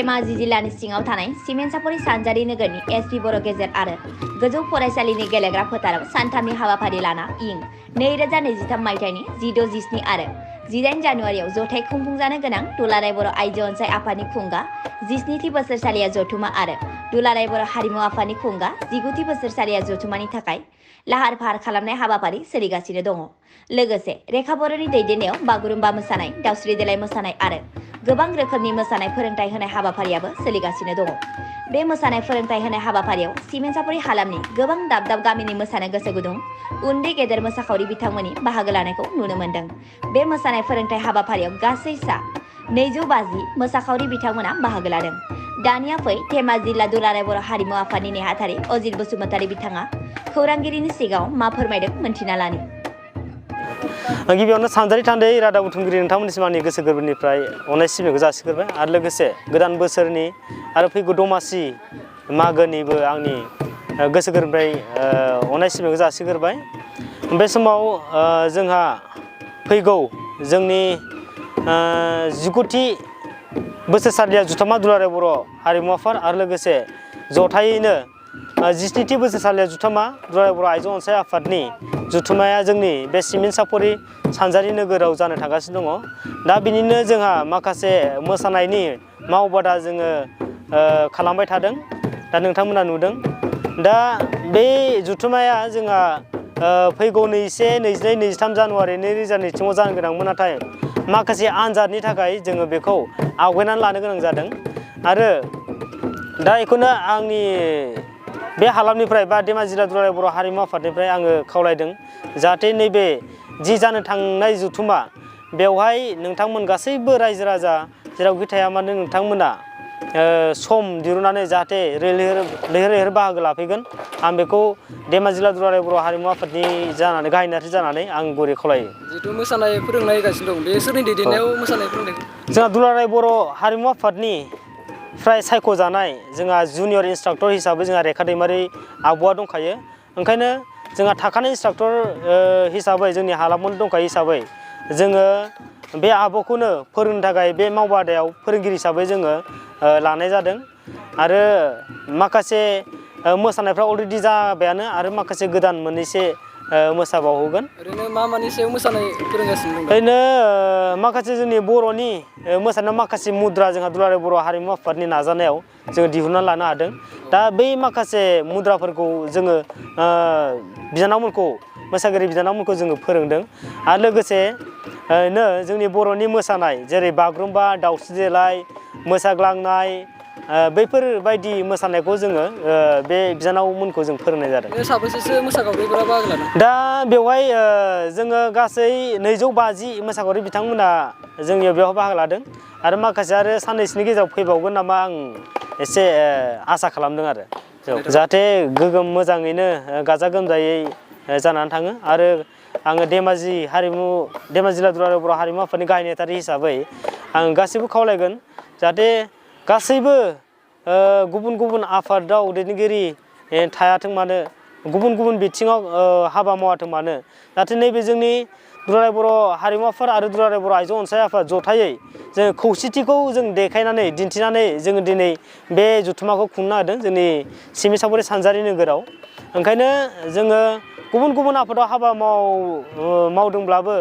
धेमाजि जिल्लानि सिङाव थानाय सिमेन्सापुरि सानजारि नोगोरनि एसपि बर' गेजेर आरो गोजौ फरायसालिनि गेलेग्रा फोथाराव सानथामनि हाबाफारि लाना इं 2023 मायथाइनि 16-17 आरो 18 जानुवारियाव जथाय खुंफुंजानो गोनां दुलाराय बर' आइजो अनसाय आफादनि खुंगा 17थि बोसोरसालिया जथुमा आरो दुलाराय बर' हारिमु आफादनि खुंगा 19थि बोसोरसालिया जथुमानि थाखाय लाहार फाहार खालामनाय हाबाफारि सोलिगासिनो दङ। लोगोसे रेखा बर'नि दैदेननायाव बागुरुम्बा मोसानाय, दावस्रि देलाय मोसानाय आरो गोबां रोखोमनि मोसानाय फोरोंथाय होनाय हाबाफारियाबो सोलिगासिनो दङ। बे मोसानाय फोरोंथाय होनाय हाबाफारियाव सिमेन्सापुरि हालामनि गोबां दाब दाब गामिनि मोसानो गोसो गुदुं उन्दै गेदेर मोसाखावरि बिथांमोननि बाहागो लानायखौ नुनो मोन्दों। बे मोसानाय फोरोंथाय हाबाफारियाव गासै सा 250 मोसाखावरि बिथांमोना बाहागो लादों। दानिया फै धेमाजि जिल्ला दुलाराय बर' हारिमु आफादनि नेहाथारि अजित बसुमतारी बिथाङा खौरांगिरिनि सिगाङाव मा फोरमायदों मोनथिना लानि। गिबियावनो सानजारि थान्दै रादाब बुथुमगिरि नोंथांमोननिसिम आंनि गोसो गोरबोनिफ्राय अननाय सिबिनायखौ जासिग्रोबाय आरो लोगोसे गोदान बोसोरनि आरो फैगौ दमासि मागोनिबो आंनि गोसो गोरबोनिफ्राय अननाय सिबिनायखौ जासिग्रोबाय। बे समाव जोंहा फैगौ जोंनि 19थि बोसोरसालिया जुथामा दुलाराय बर' हारिमु आफाद आरो लोगोसे जथायैनो 17थि बोसोरसालिया जुथामा दुलाराय बर' आइजो अनसाय आफादनि जुथुमाया जोंनि बे सिमेन्सापुरि सानजारि नोगोराव जानो थांगासिनो दङ। दा बिनिनो जोंहा माखासे मोसानायनि मावबादा जोङो खालामबाय थादों। दा नोंथांमोना नुदों। दा बे जुथुमाया जोंहा फैगौ 21, 22, 23 जानुवारि 2002 जानो गोनांमोन, नाथाय माखासे आनजादनि थाखाय जोङो बेखौ आवगायनानै लानो गोनां जादों। आरो दा बेखौनो आंनि बे हालामनिफ्राय बा धेमाजि जिल्ला दुलाराय बर' हारिमु आफादनिफ्राय आङो खावलायदों जाहाथे नैबे जि जानो थांनाय जुथुमा बेवहाय नोंथांमोन गासैबो रायजो राजा जेरावखि थाया मानो नोंथांमोना सम दिरुननानै जाहाथे लैहोर लैहोर बाहागो लाफैगोन, आं बेखौ धेमाजि जिल्ला दुलाराय बर' हारिमु आफादनि जानानै गाहाय नेहाथारि जानानै आं गुरै खावलायो। जिथु मोसानाय फोरोंनाय गासिनो दं, बे सोरनि दैदेननायाव मोसानाय फोरोंनाय? जोंहा दुलाराय बर' हारिमु आफादनि फ्राय सायख'जानाय जोंहा जुनियर इन्सट्राक्टर हिसाबै जोंहा रेखा दैमारि आब'आ दंखायो। ओंखायनो जोंहा थाखानाय इन्सट्राक्टर हिसाबै जोंनि हालामावनो दंखायो हिसाबै जोङो बे आब'खौनो फोरोंनो थाखाय बे मावबादायाव फोरोंगिरि हिसाबै जोङो लानाय जादों। आरो माखासे मोसानायफ्रा अलरेडि जाबायानो आरो माखासे गोदान मोननैसो मोसाबावहोगोन। ओरैनो मा मानि सायाव मोसानाय फोरोंगासिनो दं? ओरैनो माखासे जोंनि बर'नि मोसानायाव माखासे मुद्रा जोंहा दुलाराय बर' हारिमु आफादनि नाजानायाव जोङो दिहुननानै लानो हादों। दा बै माखासे मुद्राफोरखौ जोङो बिनानावमोनखौ मोसागिरि बिनानावमोनखौ जोङो फोरोंदों। आरो लोगोसेनो जोंनि बर'नि मोसानाय जेरै बागुरुम्बा, दावस्रि देलाय, मोसाग्लांनाय बैफोरबायदि मोसानायखौ जोङो बे बिनानावमोनखौ जों फोरोंनाय जादों। साबेसेसो मोसाखावरिफोरा बाहागो लादों? दा बेवहाय जोङो गासै 250 मोसाखावरि बिथांमोना जोंनियाव बेयाव बाहागो लादों आरो माखासे आरो साननैसोनि गेजेराव फैबावगोन नामा आं एसे आसा खालामदों आरो जाहाथे गोगोम मोजाङैनो गाजा गोमजायै जानानै थाङो। आरो आङो धेमाजि जिल्ला दुलाराय बर' हारिमु आफादनि गाहाय नेहाथारि हिसाबै आं गासैबो खावलायगोन जाहाथे गासैबो गुबुन गुबुन आफादाव दैदेनगिरि थायाथों मानो, गुबुन गुबुन बिथिङाव हाबा मावाथों मानो, जाहाथे नैबे जोंनि दुलाराय बर' हारिमु आफाद आरो दुलाराय बर' आइजो अनसाय आफाद जथायै जों खौसेथिखौ जों देखायनानै दिन्थिनानै जोङो दिनै बे जुथुमाखौ खुंनो हादों जोंनि सिमेन्सापुरि सानजारि नोगोराव। ओंखायनो जोङो गुबुन गुबुन आफादाव हाबा मावदोंब्लाबो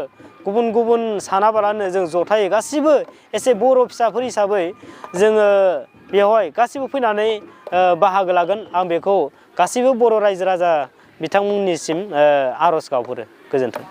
गुबुन गुबुन सानाबालानो जों जथायै गासिबो एसे बर' फिसाफोर हिसाबै जोङो बेवहाय गासिबो फैनानै बाहागो लागोन, आं बेखौ गासिबो बर' रायजो राजा बिथांमोननिसिम आर'ज गाबहरो। गोजोन्थों।